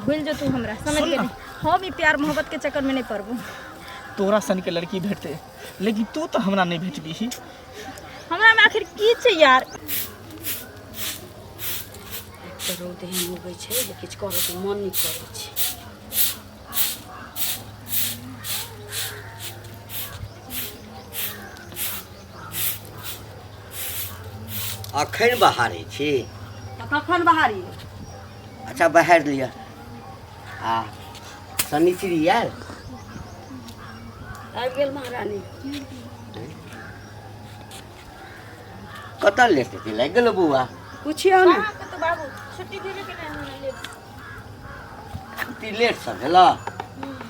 भूल जो तू हमरा समझ सुन गेली ना। हम ई प्यार मोहब्बत के चक्कर में नहीं पड़बो। तोरा सन के लड़की भेटते, लेकिन तू तो हमरा नहीं भेटबी। हमरा में आखिर की छै यार? तऽ रौद एहन उगै छै जे किछु करऽके मन नहि करै छै। अखन बहारै छी? तऽ कखन बहारी? अच्छा, बहारि लिअ। आ शनिचरी आयल? आबि गेल महारानी। कतऽ लेट हेतै? लागि गेलो बौआ? पुछियौ ने। कहाँ कतौ बाबू छुट्टी भेले कि नहि हमरा लेट? छुट्टी लेटसँ भेल।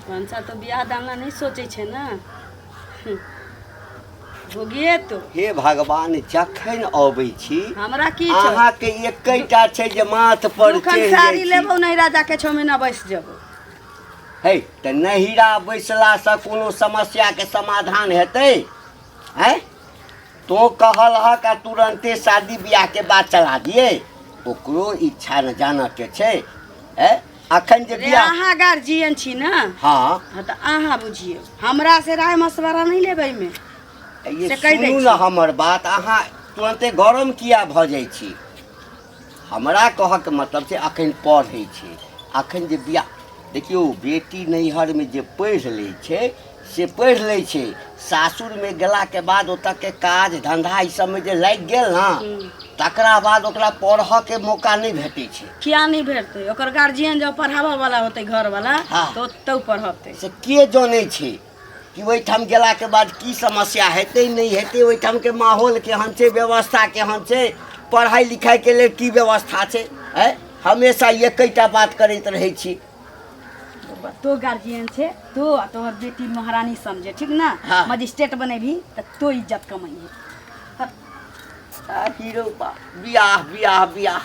भनसा तऽ बियाह दान ला नहि सोचै छै ने, भोगिए तो। हे भगवान, जखन अबै छी हमरा की छै? अहाँके एकेटा छै जे माथ पर दुखन चढ़ि साड़ी जाइ छी। लेबौ नैहरा जाके 6 महीना बैस जेबौ। हे, तऽ नैहरा बैसलासँ कोनो समस्याके समाधान हेतै? आँय, तो कहलहक आ तुरन्ते शादी बियाहके बात चला दिए? ओकरो इच्छा ने जानऽके छै। ए अखन जे रे बियाह अहाँ गार्जियन छी ने? हाँ। हाँ, तऽ अहाँ बुझियौ, हमरा से राय मशवरा नहि लेबै एहिमे। ये से कहि दै सुनू छी। ने हमर बात, अहाँ तुरन्ते गरम किया भऽ जाइ छी? हमरा कहऽके मतलब छै, अखन पढ़ै छै, अखन जे बियाह, देखियौ, बेटी नैहरमे जे पढ़ि लै छै से पढ़ि लै छै, सासुरमे गेलाके बाद ओतऽके काज धन्धा ई सबमे जे लागि गेल ने, तकरा बाद ओकरा पढ़ऽके मौका नहि भेटै छै। किया नहि भेटतै? ओकर गार्जियन जब पढ़ाबऽ वाला होतै, घर वाला, हाँ। तऽ ओतौ पढ़तै। से के जनै छै कि ओहिठाम गेलाके बाद की समस्या हेतै, नहि हेतै, ओहिठामके माहौल केहन छै, व्यवस्था केहन छै, पढ़ाइ लिखाइके लेल की व्यवस्था छै। आँय, हमेशा एकेटा बात करैत रहै छी। तो गार्जियन छै तो आ तोहर बेटी महारानी समझे, ठीक ना? हाँ। मजिस्ट्रेट बनेबही तऽ तो इज्जत कमैहे। आ हीरो बा, बियाह बियाह बियाह,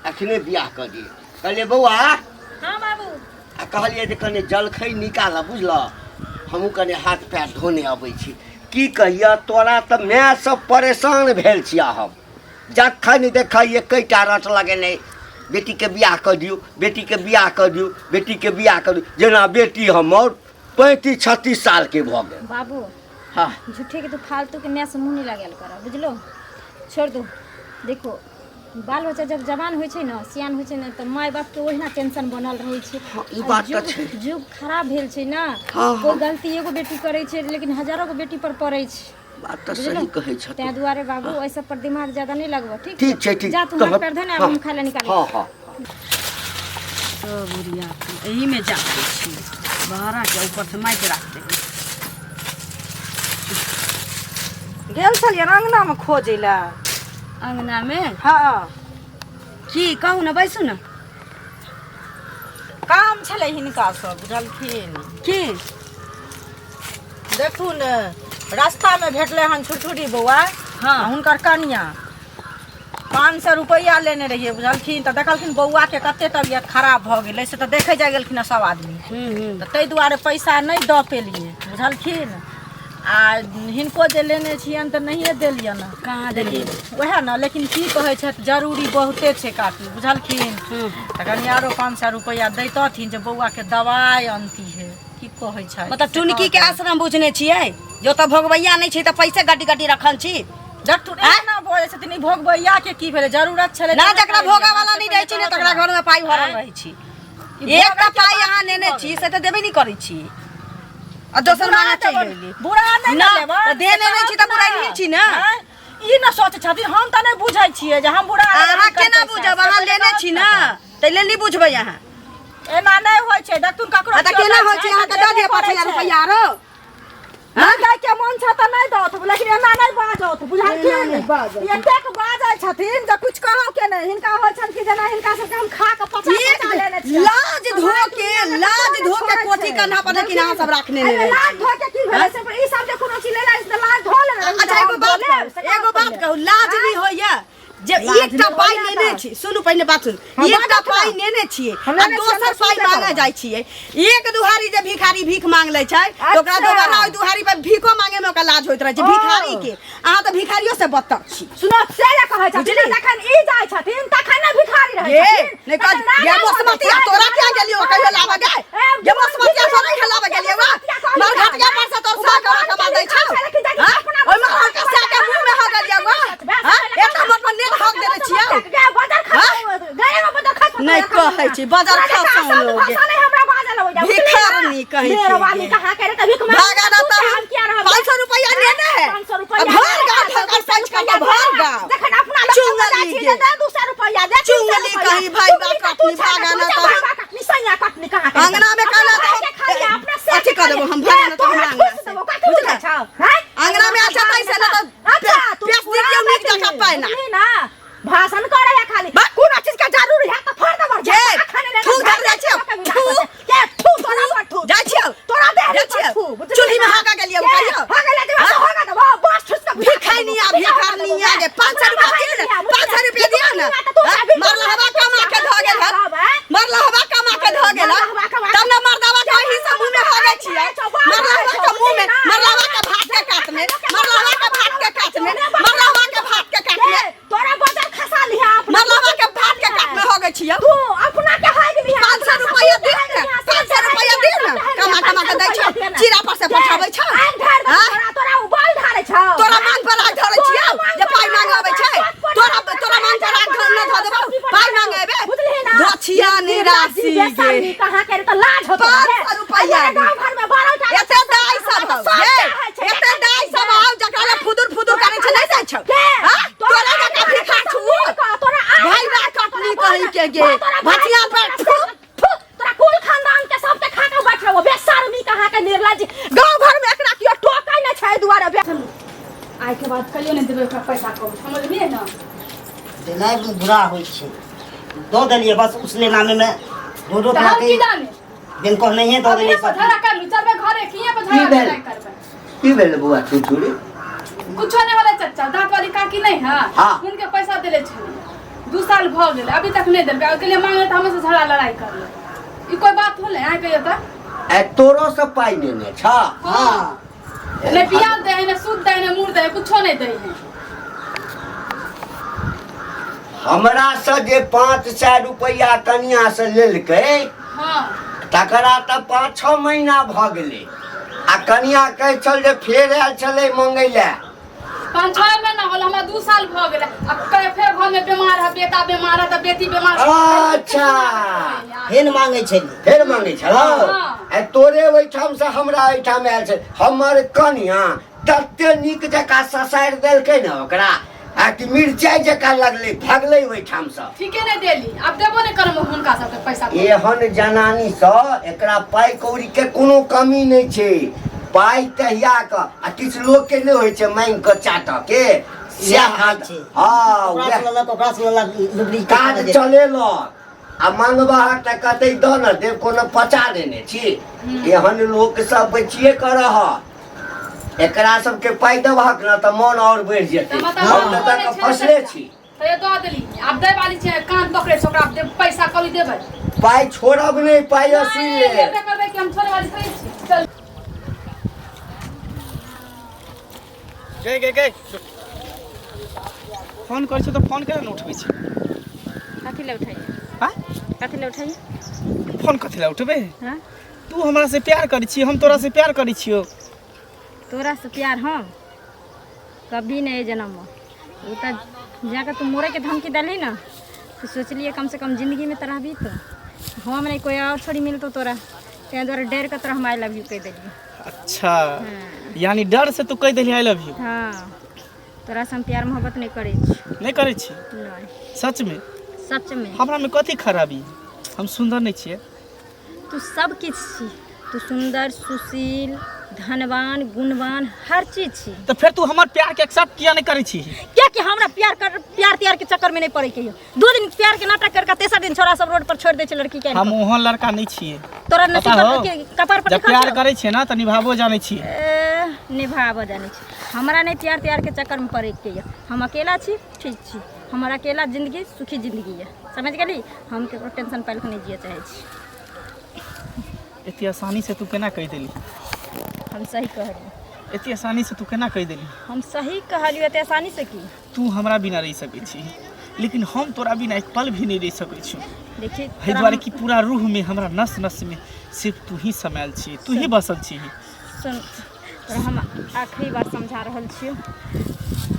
अखने बियाह कऽ दिए। कहलियै बौआ। हाँ बाबू। आ कहलियै जे कने जलखै निकालऽ, बुझलऽ, हमहूँ कने हाथ पैर धोने अबै छी। की कहियऽ तोरा, तऽ माय सब परेशान भेल छियै हम। जखन देखै एकेटा रट लगेने, बेटीके बियाह कऽ दियौ, बेटीके बियाह कऽ दियौ, बेटीके बियाह कऽ दियौ, जेना बेटी हमर 35 36 सालके भऽ गेल। बाबू। हाँ। झूठे के तू फालतू के माय से मुँह नहीं लगायल कर, बुझलो? छोड़ दो। देखो, बाल बच्चा जब जवान होइ छै ने, सियान होइ छै ने, तऽ माय बाप के ओहिना टेंशन बनल रहै छै। हाँ, ई बात तऽ युग छै। युग खराब भेल छै ने। हाँ। कोइ गलती एगो बेटी करै छै, लेकिन हजारो गो बेटी पर पड़ै छै। बात तऽ बुझलो? सही कहै छह। ताहि दुआरे बाबू, एहि सब पर दिमाग ज्यादा नहीं लगबो, ठीक? ठीक छै, ठीक। जा तू हाथ पैर धो ने, आब हम खाय लए निकालै। हाँ हाँ। सब बुढ़िया एहिमे जा दै छी बहरा के ऊपर से माटि राख देबै। गेल छलियै अङ्गनामे खोजै लए। अङ्गनामे? हँ। की कहू ने, बैसू ने। काम छलै हिनकासँ, बुझलखिन? की? देखू ने, रास्तामे भेटलै हन छुरछुरी बौआ। हाँ। आ हुनकर कनिया। 500 रुपैआ लेने रहियै, बुझलखिन? तऽ देखलखिन बौआके कते तबियत खराब भऽ गेलै, से तऽ देखै जाइ गेलखिन हँ सब आदमी। हूँ हूँ तऽ ताहि दुआरे पैसा नहि दऽ पेलियै, बुझलखिन? आ हिनको जे लेने छियनि तऽ नहिए देलियनि। कहाँ लेकिन देलियै? उएह ने, लेकिन की कहै छथि, जरूरी बहुते छै काकी, बुझलखिन? हूँ। तऽ कनि आरो 500 रुपैआ दैतथिन जे बौआके दवाइ अनतिहे। की कहै छै? मतलब टुनकी के आश्रम बुझने छियै जे ओतऽ भोगबैया नहि छै तऽ पैसे गड्डी गड्डी रखल छी? जट्टू एना बजै छथिन, ई भोगबैया के की भेलै? जरूरत छलै ना, तऽ जकरा भोगा वाला नहि रहै छै ने, तकरा घर में पाई भरल रहै छी। ई एकटा भोगै के पाई बात अहाँ की नेने भऽ छी गेलै? से तऽ देबे नहि करै छी आ दोसर बुरा मांगे चलि देबनि, गेली। बुरा नहि ना, ने लेबनि, तऽ देने नहि छी तऽ बुराइ नहि छी ने। आँय? ई ने सोचै छथिन, हम तऽ नहि बुझै छियै जे हम बुरा लेबै अहाँ कि केना करतै बुझब? से अहाँ पहिले लेने छी कहत ने, ने। ताहि लेल नहि बुझबै अहाँ। एना नहि होइ छै, देखथुन ककरो आ तऽ केओ केना दै होइ छै? अहाँके दऽ तऽ दिअ देबे 5000 करै छै। रुपैआ आरो। नहि दै के मन छै तऽ नहि दौथ, लेकिन एना नहि बाजौथ, बुझलखिन? एतेक बाजै छथिन जे कुछ कहौ के नहि। हिनका होइ छनि कि जेना हिनका सबके हम खा कऽ पचा पचा लेने छियै। लाज धो के, लाज धो के कोठी कन्हा पर, लेकिन अहाँ सब राखने नहि एहिमे रहै लाज छी। धो के की भेलै से? ई सब जे कोनो चीज लेला से लाज धो लेने रही। अच्छा, एगो बात कहू, एगो बात कहू, लाज भी होइया? जे लाज एकटा नहि पाइ होइए नेने तऽ। छी सुनू पहिने बात सुनू हाँ, एकटा बाजऽ पाइ तऽ। नेने छियै हम आ नेने छियै, दोसर हमरा पाइ सुनते मांगे करब। जाइ छियै एक दुहारी जे भिखारी भीख मांग लै छै तऽ ओकरा अच्छा। दोबारा ओहि दुहारी पर भीखो मांगे में ओकरा लाज होइत रहै छै ओ। भिखारी के अहाँ तऽ भिखारियो से बदतर छी सुनो से जे कहै छथिन बुझली? जखन ई जाइ छथिन तखन ने भिखारी रहै ये छथिन नहीं कह तखन राजा ये मौसमतिया भऽ जाइ तोरा छै, क्या गेलियो कहियो लाबऽ गए ए, ये मौसमतिया तोरा के लाबऽ गेलियो वा मर घटिया पर से तोर साग कमा कमा दै छौ हां ओइ मर के साग के मुंह में हो गेलियो वा हां एता मोट पर नेल हक देने छियौ नहीं कहै छी, बजर खसाउ लोगे। भिखारनी कहीं के। भागा ना त 500 रुपया नेने है 500 रुपया आ भर गाँव भगर पैंच कर भर गाँव चुंगली के। चुंगली कहीं भाई बा कटनी भागा ना त अंगना में कहला त हम अथी कर देबो हम भागा ना त हमरा अंगना से। बुझला? अंगना में अच्छा पैसा ना त प्यास दे दियौ नीक जकाँ पाइ ना। ना भाषण करे है खाली कोनो चीज के जरूरी है त फोड़ देबो जे, थू धर जाइ छियौ, थू। के थू तोरा पर थू जाइ छियौ तोरा देह जाइ पर छियौ। थू बुझली चूल्ही में ना? हाका गेलियौ, के? कहियौ। हाका गेलियौ हाँ? तऽ हाका देबो बस ठुस के भिखारिया भिखारिया के 500 रुपया दियो ना 500 रुपया दियो ना हाँ? मरला हवा कमा के धऽ गेल हन मरला हवा कमा के धऽ गेल हन तब ना मर्दावा के ही सब मुंह में हगै छियै मरला हवा के मुंह में मरला हवा के भात के कात में मरला हवा के भात के कात में मरला हवा के भात के कात में तोरा बजर खसा लिहा अपना मरला हवा के भात के कात में हगै छियै तू अपना के हाइक लिहा 500 रुपया दियो ना 500 रुपया दियो ना कमा कमा के दै छौ चीरा पर से पठाबै छौ आग ढार दे हाँ? तोरा तोरा उबाल ढारे छौ तोरा मांग पर आग धरै छियौ जे पाइ मांगे अबै छै तोरा तोरा मांग पर आग धर न धऽ देबौ पाइ मांगे एबे बुझलिही ना धछिया निरासी गे कहाँ के रे त लाज होतो 500 रुपैया गे। गांव घर में 12 टा एते दाइ सब हौ ये एते दाइ सब हौ जकरा ले फुदुर फुदुर करै छै नहि जाइ छौ हाँ? तोरा जकाँ भिखार छौ तोरा भाइ बा कटनी कही के गे भचिया पर थू तोरा कुल खानदान के सब के खा के बैठ रहो बेशर्मी कहाँ के निर्लज गांव घर में एकरा कियो टोकै नै छै दुआरे बे आइ के बाद कहियो नहि देबै ओकरा पैसा कौड़ी समझलियै ने देनाइ बुरा होइ छै दऽ देलियै बस उसले नामेमे दो दो तऽ हम के की जाने बिन कहनहिए दऽ अब देलियै यहाँ पर सब झगड़ा कर लू चलबै घरे कि यहाँ पर की झगड़ा भेल? लड़ाई करबै की भेल बौआ छुछुरी कुछो नहि होलै चचा दाँत वाली काकी नहि है हाँ। हुनके पैसा देले छलै 2 साल भऽ गेलै अभी तक नहि देलकै ओहिके लिए मांगले तऽ हमरे से झगड़ा लड़ाई करलै ई कोई बात होलै अहाँ कहियो तऽ ए तोरो से पाइ नेने छ हाँ नहि प्याज दै है नहि सूद दै है नहि मूर दै है कुछो नहि दै है हमरा से जे 500 रुपैआ कनिया से लेलकै हाँ तकरा तऽ 5-6 महीना भऽ गेलै आ कनिया कहै छल जे फेर आयल छलै मंगै लए 5-6 महीना होल हमरा 2 साल भऽ गेलै अब फेर घर में बीमार है बेटा बीमार है तऽ बेटी बीमार है अच्छा। फेन मांगै छलियै फेर मांगै छलौ हाँ। आ तोरे ओहिठाम से हमरा एहिठाम आयल छै हमर कनिया तते नीक जकाँ ससारि देलकै ने ओकरा आ कि मिरचाइ जकाँ लगलै भगलै ओहिठामसँ ठीके नहि देली आब देबो नहि करब हुनका सबके पैसा एहन जनानी सँ एकरा पाइ कौड़ी के कोनो कमी नहि छै पाइ तहिया कऽ आ किछु लोक के नहि होइ छै मांगि कऽ चाटऽ के सएह खाइ छै। हँ ओकरा उएह से लेलक ओकरा से लेलक लुगरी के काज चलेलक आ मांगबहक तऽ कतै दऽ ने देब कोनो पचा देने छी एहन लोक सब बचिए कऽ रह एकरा सबके पाइ देबहक ने तऽ मन आओर बढ़ि जेतै तऽ मतलब हम तऽ बोलै तक छै फसले चाचा। छी तैयो दऽ देली आब दै वाली छै कान पकड़ै छै ओकरा आब देब पैसा कौड़ी देबै पाइ छोड़ब नहि पाइ असुल नहि, लेब लेबे करबै कि हम छोड़े वाली थोड़े छी चल गई गई गई फोन करै छियै तऽ फोन केना नहि उठबै छै कथी लए उठाइए आँय कथी लए उठाइए फोन कथी लए उठबै हाँ तू हमरा से प्यार करै छी हम तोरा से प्यार करै छियौ तोरा से प्यार हम कभी नहीं जन्म वो तो जाकर तू मोरे के धमकी दली ना तो सोचलिए कम से कम जिंदगी में तो रहबी तो हम नहीं कोई और छोड़ी मिलतो तोरा तें दुआरे डर के तोरा हम I love you कह दिलिए अच्छा यानी डर से तू कहि देली I love you हाँ तोरा से हम प्यार मोहब्बत नहीं करै छी नहि करै छी नहीं सच में सच में हमरा में कथी खराबी हम सुन्दर नहि छियै तू सब किछु छी तू सुन्दर सुशील धनवान गुणवान हर चीज छी तऽ फेर तू हमर प्यार के एक्सेप्ट किया नहि करै छी कियाकि हमरा प्यार कर प्यार त्यार के चक्कर में नहीं पड़े के दो दिन प्यार के नाटक करके तेसर दिन छोरा सब रोड पर छोड़ दे छै लड़की के हम ओहन लड़का नहि छियै तोरा नसीब पता हौ? पर के कपार पर जब लिखल प्यार छौ? करै छियै ने तऽ निभाबो जानै छियै ए, निभाबऽ जानै छी हमरा नहि प्यार त्यार के चक्कर में पड़े के यऽ हम अकेला छी ठीक छी हमर अकेला जिंदगी सुखी जिंदगी है, समझ गेली? हम केकरो टेंशन पालि कऽ नहि जियऽ चाहै छी। एते आसानी से तू केना कहि देली? हम सही कहलियै। एते आसानी से तू केना कहि देली? हम सही कहलियै। एते आसानी से की? तू हमरा बिना रहि सकै छी, लेकिन हम तोरा बिना एक पल भी नहीं रहि सकै छी। देखी, एहि दुआरे कि पूरा रूह में, हमरा नस नस में सिर्फ तू ही समायल छी, तू ही बसल छी। सुन, तोरा हम आखिरी बार समझा रहल छियौ,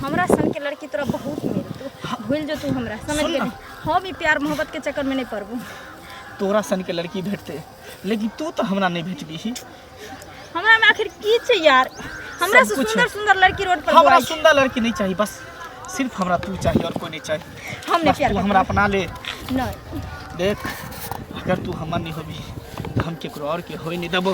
हमरा सनके लड़की तोरा बहुत मिलतौ, भूलि जो तू हमरा, समझ सुन ना। गेली? हम ई प्यार मोहब्बत के चक्कर में नहीं पड़बू। तोरा सन के लड़की भेटते, लेकिन तू तो हमरा नहीं भेटबी। हमरा में आखिर की छै यार? हमरा सब से कुछ सुंदर है। सुंदर लड़की रोड पर हमरा घुमाइ छै। सुंदर लड़की नहीं चाहिए, बस सिर्फ हमरा तू चाहिए और कोई नहीं चाहिए। हम नहीं बस प्यार तू हमरा अपना ले। नहीं। देख, अगर तू हमर नहीं होबी तो हम केकरो और के होई नहीं देबो।